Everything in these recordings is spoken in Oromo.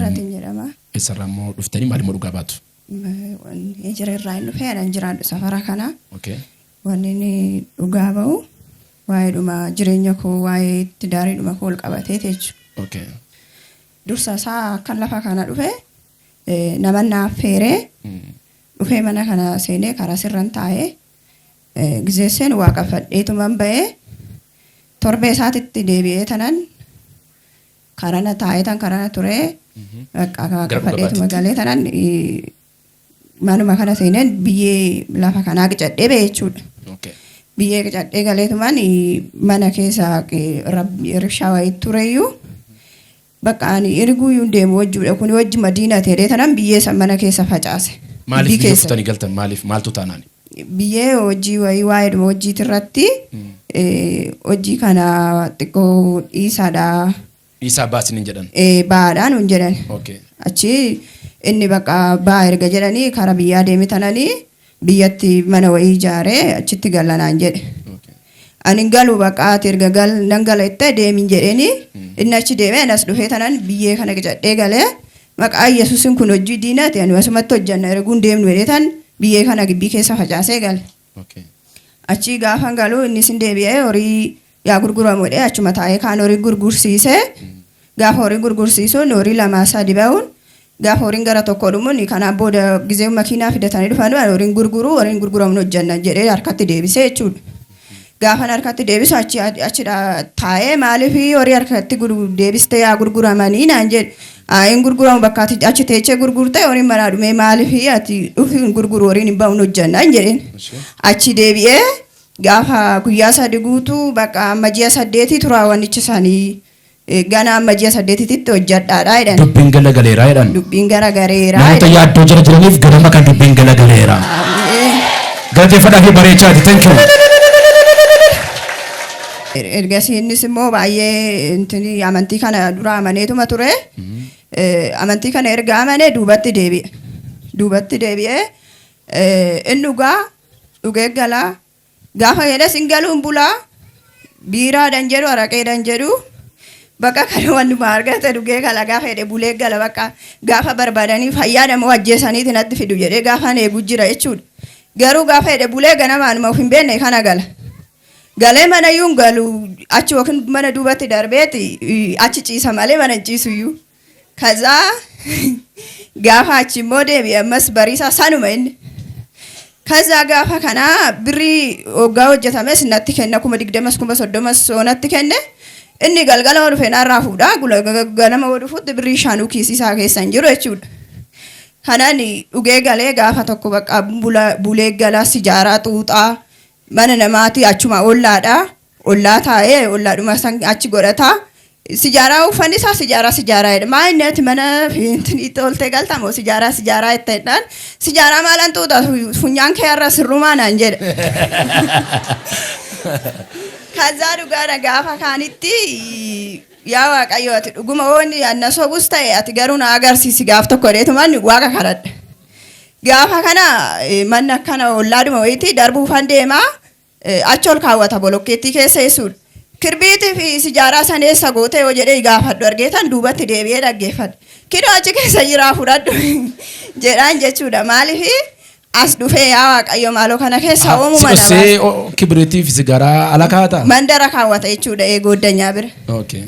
Masaratiin jedhama. Eessarraa immoo dhuftanii maal immoo dhugaa baatu? Wanni jira irraa hin dhufee anan jiraadhu safara kana. Okay. Wanni inni dhugaa ba'u waa'eedhuma jireenya koo waa'ee itti daariidhuma koo ol qabatee jechuudha. Okay. Dursa isaa akkan lafa kana dhufe nama naaf feeree dhufee mana kana seenee karaa sirran taa'ee gizee seenu waaqeffadheetuman ba'ee torbee isaatitti deebi'ee tanan karana taa'ee tan karana turee bakka waaqeffadheetuma galee tanan manuma kana seeneen biyyee lafa kanaa qicadhee ba'e jechuudha. Okay. Biyyee qicadhee galeetumaan mana keessa ribshaa wayii tureyyuu bakka ani erguuyyuu hin deemu wajjuudha kun wajji madiina ta'ee tanan biyyee san mana keessa facaase. Maaliif Biyyee biyya keessa. futanii galtan? Maaliif maaltu taanaani? Biyyee hojii wayii waa'eedhuma hojiiti irratti hojii kana xiqqoo dhiisaadha Dhiisaa baasin hin jedhan. Baadhaan hin jedhan. Okay. Achi inni bakka baa erga jedhanii kara biyyaa deeme tananii biyyatti mana wayii ijaaree achitti galanaan jedhe. Okay. Ani hin galu bakka ati erga gal nan gala itti deemin jedheeni inni achi deemee anas dhufee tanan biyyee kana qicadhee galee maqaa Yesuusin kun hojii diinaati ani asumatti hojjanna erguun deemnu jedhee tan biyyee kana gibbii keessa facaasee gale. Okay. Achi gaafa galu innis hin deebi'ee horii yaa gurguramu jedhee achuma taa'ee kaan horii gurgursiisee gaafa horii gurgursiisuun horii lamaa sadi ba'uun gaafa horiin gara tokko dhumuun kanaan booda gizee makiinaa fidatanii dhufan horiin gurguruu horiin gurguramu hojjanna jedhee harkatti deebisee jechuudha. Gaafan harkatti deebisu achi achi taa'ee maaliif horii harkatti deebistee yaa gurguramanii naan jedhe. Hin gurguramu bakka ati achi teechee gurgurte horiin manaa dhumee maaliif ati dhufi hin gurguru horiin hin ba'uun hojjanna hin jedheen. Achi deebi'ee gaafa guyyaa sadi guutuu bakka amma ji'a 8 turaa wannichi isaanii gana amma ji'a 8tti hojjadhaadha jedhan. Dubbiin galagaleeraa jedhan. Dubbiin garagareeraa. Namoota yaaddoo jala jiraniif ganama kan dubbiin galagaleera. Galateeffadhaa fi bareechaati. Thank you. Ergasii innis immoo baay'ee intini amantii kana dura amaneetuma ture. Amantii kana erga amanee duubatti deebi'e. Duubatti deebi'ee inni dhugaa dhugee galaa gaafa jedhes hin galuun bulaa biiraadhaan jedhu araqeedhaan jedhu bakka kana wannuma argate dhugee gala gaafa jedhe bulee gala bakka gaafa barbaadanii fayyaa nama ajjeesaniiti natti fidu jedhee gaafa eegu jira jechuudha. Garuu gaafa jedhe bulee ganamaanuma of hin beekne kana gala. Galee mana iyyuu hin galu achi yookiin mana duubatti darbeeti achi ciisa malee mana hin ciisu iyyuu. Kazaa gaafa achi immoo deebi'e ammas bariisaa sanuma inni. Kazaa gaafa kana birrii hoggaa hojjetames natti kenna 20,000 30,000 soo natti kenne inni galgala yoo dhufe narraa fuudha ganama yoo dhufutti birrii shanuu kiisii isaa keessa hin jiru jechuudha. Kanaan dhugee galee gaafa tokko bakka bulee galaa sijaaraa xuuxaa mana namaati achuma ollaadha. Ollaa taa'ee ollaadhuma san achi godhataa. Sijaaraa uffanni isaa sijaaraa sijaaraa jedha. Maa inni ati mana itti oltee galta moo sijaaraa sijaaraa itti jedhaan. Sijaaraa maalaan xuuxa funyaan kee irra sirrumaa naan jedhe. Kazaa dhugaadha gaafa kaanitti yaa Waaqayyo ati dhuguma oonni anna sobus ta'e ati garuu na agarsiisi gaaf tokko jedheetumaan Waaqa kadhadha. Gaafa kana manni akkana ollaadhuma wayiitii darbuufan deemaa achi ol kaawwata bolokkeettii keessa jechuudha. Kirbiitii fi sijaaraa san eessa gootee yoo jedhee gaafadhu argeetan duubatti deebi'ee dhaggeeffadha. Kinoo achi keessa jiraa fudhadhu jedhaan jechuudha. Maaliif as dhufee yaa Waaqayyo maaloo kana keessa uumuma na Si baase. kibiriitii fi sigaaraa ala kaa'ataa? Mandara kaawwata jechuudha eegooddanyaa bira. Okay.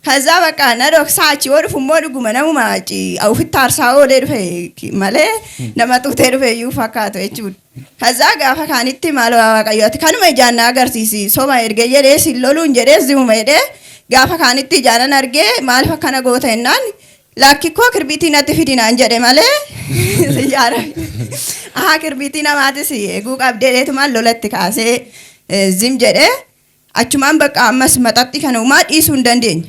Kazaa bakka na dhoksaa achi yoo dhufu immoo dhuguma namuma achi ofitti aarsaa oolee dhufe malee nama xuutee dhufe iyyuu fakkaatu jechuudha. Kazaa gaafa kaanitti maal Waaqayyo ati kanuma ijaan na agarsiisi soba erga jedhee sin loluun jedhee zimuma jedhee gaafa kaanitti ijaanan argee maaliif akkana goota jennaan lakkikkoo kirbiitii natti fidinaan jedhe malee sijaara. Ahaa kirbiitii namaatis eeguu qabdee dheetumaan lolatti kaasee zim jedhee achumaan bakka ammas maxaxxi kana umaa dhiisuu hin dandeenye.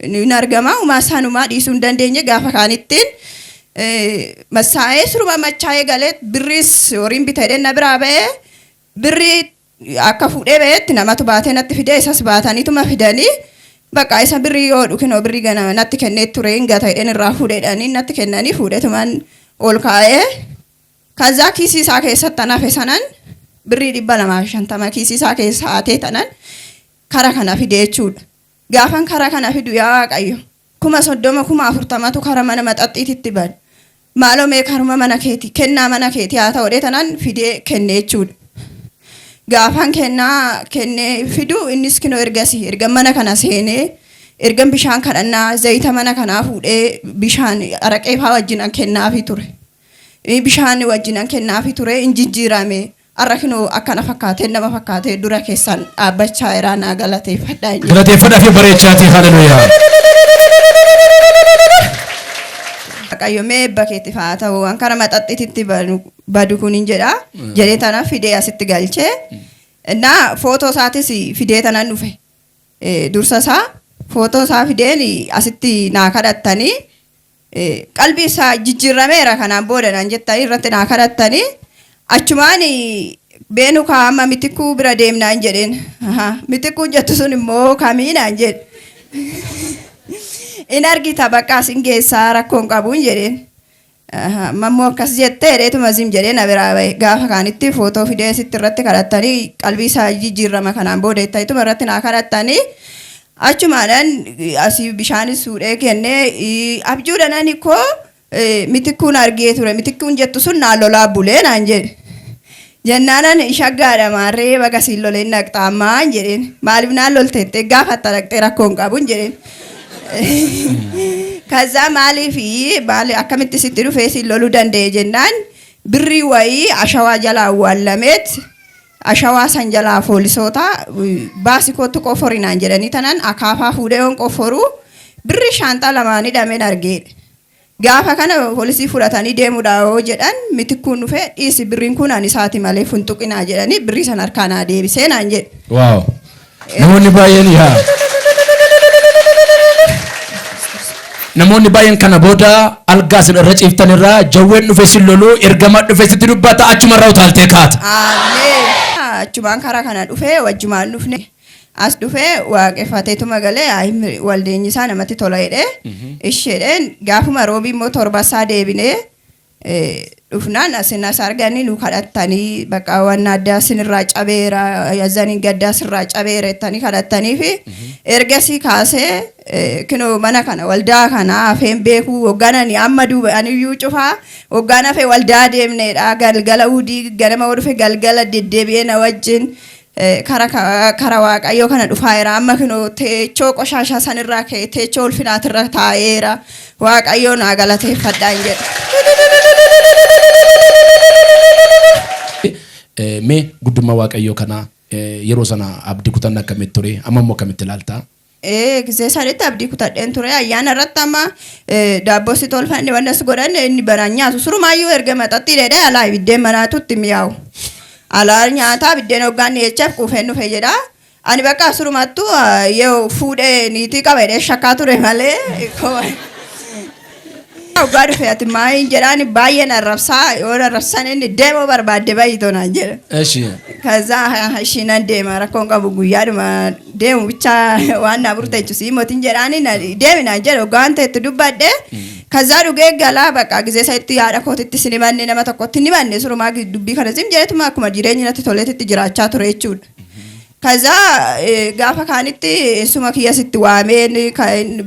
Hin argama umaa isaan umaa dhiisuu hin dandeenye gaafa kaanittiin massaa'ee suruma machaa'ee galee birriis horiin bitadhee na biraa ba'ee birrii akka fuudhee ba'eetti namatu baatee natti fidee isas baataniituma fidanii bakka isa birrii yoo dhukinoo birrii gana natti kennee ture hin gata jedheen irraa fuudheedhanii natti kennanii fuudheetumaan ol kaa'ee kazaa kiisii isaa keessatti an hafe sanan birrii 250 kiisii isaa keessa haatee tanan kara kana fide jechuudha. Gaafan kara kana fidu yaa Waaqayyo 30,000 40,000tu kara mana maxaxxiititti bada. Maaloo mee karuma mana keeti kennaa mana keeti haa ta'u jedhee tanaan fidee kenne jechuudha. Gaafan kennaa kennee fidu innis kinoo ergasii erga mana kana seenee ergan bishaan kadhannaa zayita mana kanaa fuudhee bishaan araqee faa wajjinan kennaafii ture. Bishaan wajjinan kennaafii ture hin jijjiirame. Har'a kinoo akkana fakkaatee nama fakkaatee dura keessan dhaabbachaa jiraa naa galateeffadhaa hin jedhu. Galateeffadhaa fi bareechaatii haleluuyaa. Waaqayyo mee eebba keetiif haa ta'u waan kara maxaxxititti badu kun hin jedha jedhee tana fidee asitti galchee innaa footoo isaatis fidee tanan dhufe. Dursa isaa footoo isaa fideen asitti naa kadhattanii qalbii isaa jijjiirrameera kanaan booda naan jettanii irratti naa kadhattanii achumaan beenu kaa amma Mitikkuu bira deemnaan jedheen. Mitikkuun jettu sun immoo kamii naan jedhe. In argita bakka sin geessaa rakkoon qabuun jedheen. Amma immoo akkas jettee jedheetuma zim jedhee na biraa bahe. Gaafa kaanitti footoo fidee sitti irratti kadhattanii qalbii isaa jijjiirrama kanaan booda jettaniituma irratti naa kadhattanii achumaadhaan asii bishaanis fuudhee kennee abjuudhaan ani koo Mitikkuun argee ture. Mitikkuun jettu sun naa lolaa bulee naan jedhe. Jennaanan shaggaadha maarree baga siin loleen dhaqxa ammaan jedheen. Maaliif naan lolte jettee gaafatta dhaqxee rakkoo hin qabuun jedheen. Kaza maaliif maali akkamitti sitti dhufee siin loluu danda'e jennaan birrii wayii ashawaa jalaa awwaallameet ashawaa san jalaa poolisoota baasi kootu qofori naan jedhanii tanan akaafaa fuudhee yoon qoforu birrii shaanxaa lamaan hidhameen argeedha. Gaafa kana poolisii fudhatanii deemuudha yoo jedhan Mitikkuun dhufee dhiisi birriin kun an isaati malee funtuqinaa jedhanii birrii san harkaa naa deebisee naan jedhe. Wow. Namoonni baay'een yaa. Namoonni baay'een kana booda algaa isin irra ciiftan irraa jawween dhufe sin loluu ergamaa dhufe sitti dubbata achuma irraa utaaltee kaata. Ameen. Achumaan karaa kana dhufee wajjumaan dhufne. As dhufee waaqeffateetuma galee ayi waldeenyi isaa namatti tola jedhee isheedheen gaafuma roobii immoo torba isaa deebinee dhufnaan asin as arganii nu kadhattanii bakka waan addaa sinirraa cabeera yazaniin gaddaa sirraa cabeera jettanii kadhattanii fi ergasii kaasee kinoo mana kana waldaa kana hafeen beekuu hogganani amma duuba aniyyuu cufaa hoggaan hafee waldaa deemneedha galgala udii ganama dhufe galgala deddeebi'ee na wajjin Kara kara Waaqayyoo kana dhufaa jira. Amma kinoo teechoo qoshaashaa sanirraa ka'ee teechoo ulfinaatirra taa'eera. Waaqayyoo naa galateeffadhaan jedha. Mee guddummaa Waaqayyoo kana yeroo sana abdii kutanna akkamitti ture? Amma immoo akkamitti ilaalta? Ee gisee sanitti abdii kutadheen ture ayyaana irratti amma daabboo si tolfanne wanna si godhanne inni banaan nyaatu surumaayyuu erga maxaxxii dheedhee alaa biddeen manaatu itti mi'aawu. Alaa nyaataa biddeen hoggaan dhiyeechaaf quufeen dhufe jedha. Ani bakka surumattuu yoo fuudhee niitii qaba jedhee shakkaa ture malee. Hoggaa dhufe ati maayin jedhaan baay'ee na arrabsaa yoo na arrabsan inni deemoo barbaadde baay'itoo naan jedha. Eshi. Kaza ishii nan deema rakkoon qabu guyyaadhuma deemu bicha waan naa burteechu sii mootiin jedhaani na deemi naan jedhe hoggaa waan ta'etti dubbadhe. Kazaa dhugee galaa bakka gizee isa itti haadha kootitti sin himanne nama tokkotti hin himanne surumaa dubbii kana sim jedhetuma akkuma jireenyi natti toleetitti jiraachaa ture jechuudha. Kazaa gaafa kaanitti eessuma kiyya sitti waameen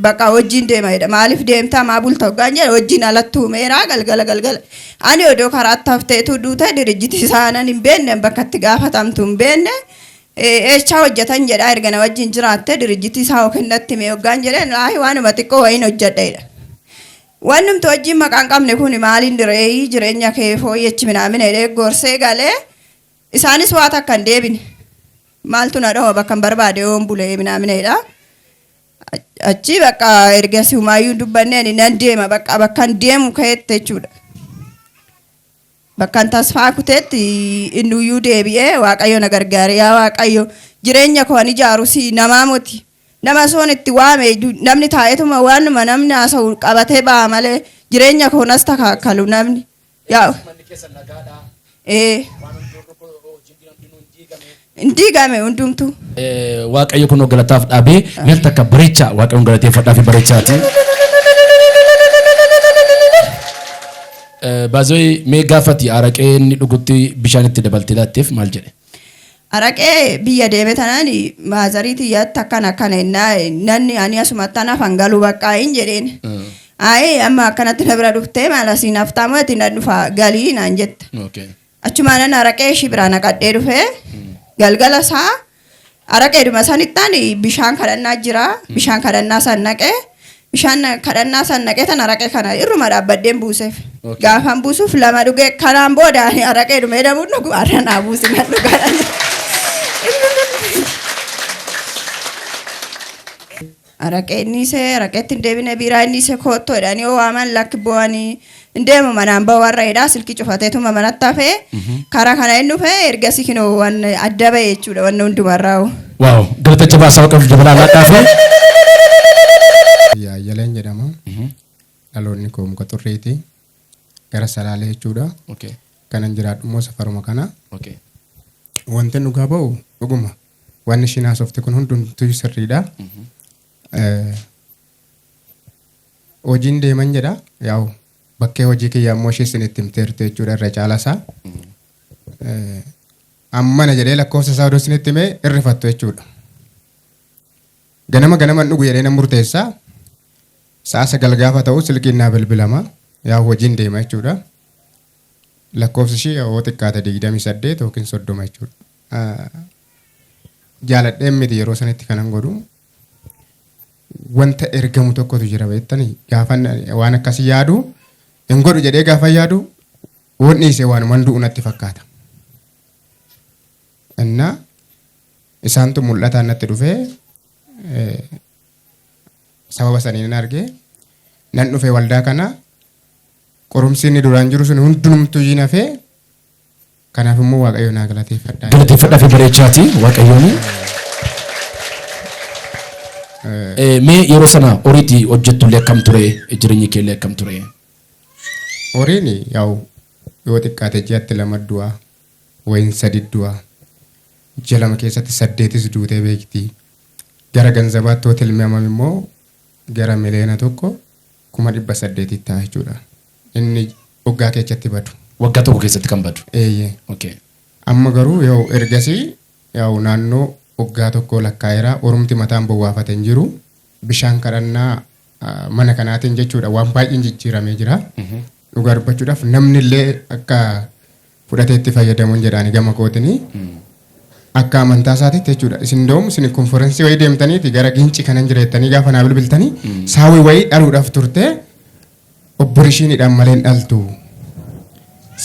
bakka hojiin deema jedha. Maaliif deemtaa maa bulta hoggaan jedha hojiin alatti uumeera galgala galgala. Ani odoo karaatti hafteetu duute dirijjitii isaanan hin beekne bakka itti gaafatamtu hin beekne. Eechaa hojjetan jedha erga na wajjin jiraatte dirijjitii isaa yookiin natti hime hoggaan jedheen laahi waanuma xiqqoo wayiin hojjedha jedha. Wannumti hojiin maqaan qabne kun maaliin direeyii jireenya kee fooyyechi minaamina jedhee gorsee galee isaanis waa takka hin deebine. Maaltu na dhawa bakka hin barbaade yoon bule minaamina jedha. Achi bakka ergasii humaayyuu hin dubbanne ani nan deema bakka bakka hin deemu ka'etti jechuudha. Bakka hin tasfaa kuteetti innuyyuu deebi'ee Waaqayyo na gargaare yaa Waaqayyo jireenya koo ani ijaaru si namaa moti. Nama soon itti waame namni taa'eetuma waanuma namni haasa'u qabatee ba'a malee jireenya koo nas takaakkalu namni. Yaa ee hin diigame hundumtuu. Waaqayyo kunoo galataaf dhaabee meel takka bareechaa Waaqayyoon galateeffadhaa fi bareechaati. Baazooyi mee gaafati araqee inni dhugutti bishaan itti dabaltee laatteef maal jedhe? Araqee biyya deeme tanaan maazarii tiyyatti akkana akkana ennaa nanni ani asumatti anaaf hangaluu baqqaa hin jedheen. Ayi amma akkanatti na bira dhuftee maal asiin haftaa ati na dhufa galii naan jette. Achumaan araqee ishii biraa naqadhee dhufee galgala isaa araqeedhuma sanittaan bishaan kadhannaa jira. Bishaan kadhannaa san naqee bishaan kadhannaa san naqee tan araqee kana irruma dhaabbadheen buuseef. Gaafan buusuuf lama dhugee kanaan booda ani araqeedhuma jedhamuun dhugu har'a naa buusi nan dhugaadha. Araqee inni isee araqeetti hin deebine biiraa inni isee koottoo jedhanii yoo waaman lakki bo'anii hin deemu manaan ba'u warra jedhaa silkii cufateetuma manatti hafee karaa kana inni dhufee ergasii kinoo waan adda ba'e jechuudha wanni hundumarraa. Waaw galata jabaa saba qabu dabalaa laadhaafi. Yaayyaleen jedhama. Dhaloonni koo muka xurriiti. Gara Salaalee jechuudha. Kanan jiraadhu immoo safaruma kana. Wanti dhugaa ba'u dhuguma. Wanni ishiin haasofte kun hundumtuu sirriidha. Hojiin deeman jedha. Yaa'u bakkee hojii kiyya immoo ishee isin itti himteertu jechuudha irra caala isaa. Ammana jedhee lakkoofsa isaa odoo isinitti himee irrifattu jechuudha. Ganama ganaman dhugu jedhee nan murteessa. Sa'a 9 gaafa ta'u silkiin naa bilbilama. Yaa'u hojiin deema jechuudha. Lakkoofsi ishii yoo xiqqaate 28 yookiin 30 jechuudha. Jaaladheen miti yeroo sanitti kanan godhu. Wanta ergamu tokkotu jira beektanii gaafan waan akkasii yaadu hin godhu jedhee gaafa yaadu waan dhiise waanuman du'u natti fakkaata. Innaa isaantu mul'ataan natti dhufee sababa saniin nan arge nan dhufe waldaa kana qorumsi inni duraan jiru sun hundumtuu hin hafee kanaaf immoo Waaqayyo naa galateeffadha. Galateeffadhaa fi bareechaati Waaqayyoon. Mee yeroo sana horiitti hojjettullee akkam ture jireenyi keellee akkam ture? Horiin yaa'u yoo xiqqaate ji'atti lama du'a wayin sadi du'a. Ji'a lama keessatti saddeetis duutee beekti. Gara ganzabaatti yoo tilmaamame immoo gara 1,800,000 ta'a jechuudha. Inni waggaa keessatti badu. Waggaa tokko keessatti kan badu. Eeyyee. Amma garuu yoo ergasii yaa'u naannoo waggaa tokko lakkaa'eera oromti mataan bowwaafate hin jiru. Bishaan kadhannaa mana kanaatiin jechuudha waan baay'een jijjiiramee jira. Dhugaa dubbachuudhaaf namni illee akka fudhatee itti fayyadamuun jedhaani gama kootinii. Akka amantaa isaatiitti jechuudha. Isin doomu isin konferensii wayii deemtaniiti gara Gincii kanan jireettanii gaafa naa bilbiltanii saawwi wayii dhaluudhaaf turte obborishiiniidhaan malee hin dhaltu.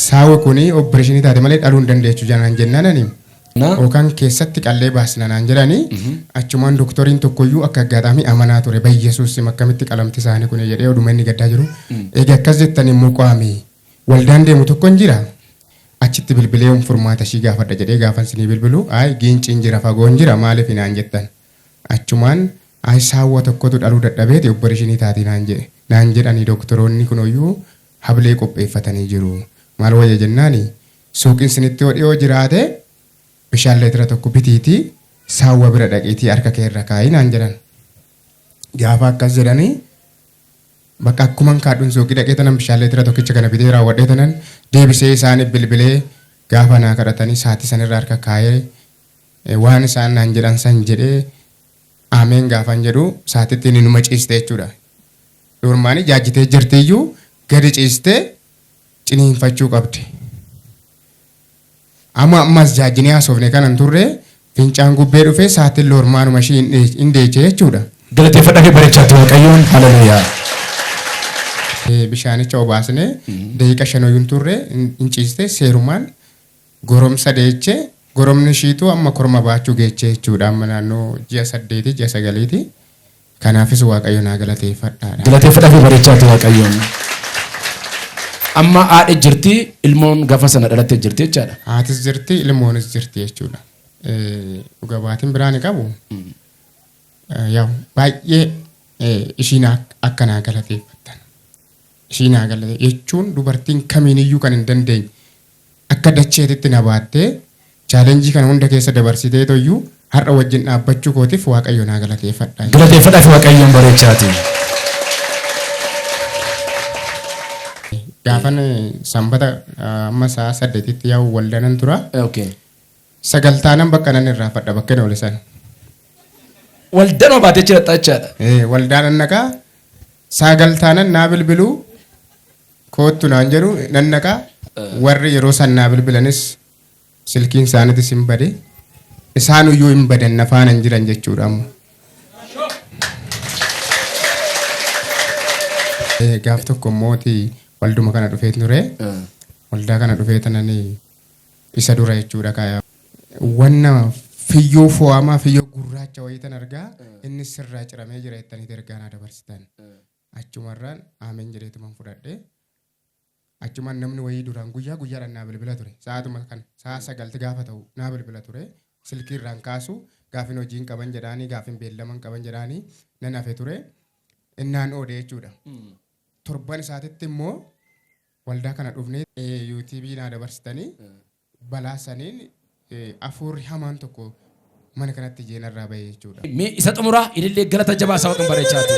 Saawwi kuni obborishiinii taate malee dhaluu hin dandeechu janaan jennaan ani yookaan keessatti qallee baasna naan jedhanii achumaan doktoriin tokkoyyuu akka aggaataamii amanaa ture bayyesuus akkamitti qalamti isaanii kun jedhee oduma inni gaddaa jiru. Egaa akkas jettanii immoo qaami waldaan deemu tokko hin jira. Achitti bilbilee furmaata ishii gaafadha jedhee gaafan isinii bilbilu ayi Giinciin jira fagoon jira maaliif naan jettan. Achumaan ayi saawwa tokkotu dhaluu dadhabeeti obborishinii taatii naan jedhe naan jedhanii doktoroonni kunoyyuu hablee qopheeffatanii jiru. Maal wayya jennaani suuqiin isinitti yoo dhiyoo jiraate bishaan leetira tokko bitiitii saawwa bira dhaqiitii harka kee irra kaa'ii naan jedhan. Gaafa akkas jedhanii bakka akkuman kaadhuun suuqii dhaqee tanan bishaan leetira tokkicha kana bitee raawwadhee tanan deebisee isaaniif bilbilee gaafa naa kadhatanii saatii sanirra harka kaa'ee waan isaan naan jedhan san jedhee ameen gaafan jedhu saatitti inni numa ciiste jechuudha. Durmaanii jaajjitee jirtiyyuu gadi ciistee ciniinfachuu qabdi. Amma ammas jaajjinee haasofne kanan turre fincaan gubbee dhufee saatiin loormaanuma ishii hin deeche jechuudha. Galateeffadhaa fi bareechaati Waaqayyoon haleluuyaa. Bishaanicha obaasne daqiiqa shanoyyuun turre hin ciiste seerumaan goromsa deeche goromni ishiitu amma korma baachuu geeche jechuudha amma naannoo ji'a 8 ji'a 9ti. Kanaafis Waaqayyo naa galateeffadhaadha. Galateeffadhaa fi bareechaati Waaqayyoon. Amma haadha jirti ilmoon gaafa sana dhalattee jirti jechaadha. Haatis jirti ilmoonis jirti jechuudha. Dhuga baatiin biraa ni qabu. Yaa'u baay'ee ishiin akka naa galateeffattan. Ishii naa galate jechuun dubartiin kamiiniyyuu kan hin dandeenye akka dacheetitti na baattee chaalenjii kana hunda keessa dabarsitee toyyuu har'a wajjin dhaabbachuu kootiif Waaqayyo naa galateeffadha. Galateeffadhaa fi Waaqayyoon bareechaati. Gaafan sanbata amma sa'a 8tti yaa'u waldanan tura. Sagaltaanan bakka nan irraafadha bakka inni oole sana. Waldanuma baatee jira jechaadha. Waldaa nan naqaa sagaltaanan naa bilbiluu koottu naan jedhu nan naqaa warri yeroo san naa bilbilanis silkiin isaaniitis hin bade isaanuyyuu hin badan na faana hin jiran jechuudha amma. Gaaf tokko immooti walduma kana dhufee ture. Waldaa kana dhufee tanani isa dura jechuudha kaaya. Wanna fiyyoo fo'amaa fiyyoo gurraacha wayii tan argaa inni sirraa ciramee jira jettanii ergaa naa dabarsitan. Achumarraan ameen jedheetuman fudhadhe. Achumaan namni wayii duraan guyyaa guyyaadhaan naa bilbila ture. Sa'aatuma kana sa'a sagalti gaafa ta'u naa bilbila ture. Silkii irraan kaasu gaafin hojiin qaban jedhaanii gaafin beellaman qaban jedhaanii nan hafe ture. Innaan oode jechuudha. Torban isaatitti immoo waldaa kana dhufnee yuutuubii naa dabarsitanii balaa saniin afuurri hamaan tokko mana kanatti jeenarraa bahe jechuudha. Mee isa xumuraa ilillee galata jabaa saba kan bareechaati.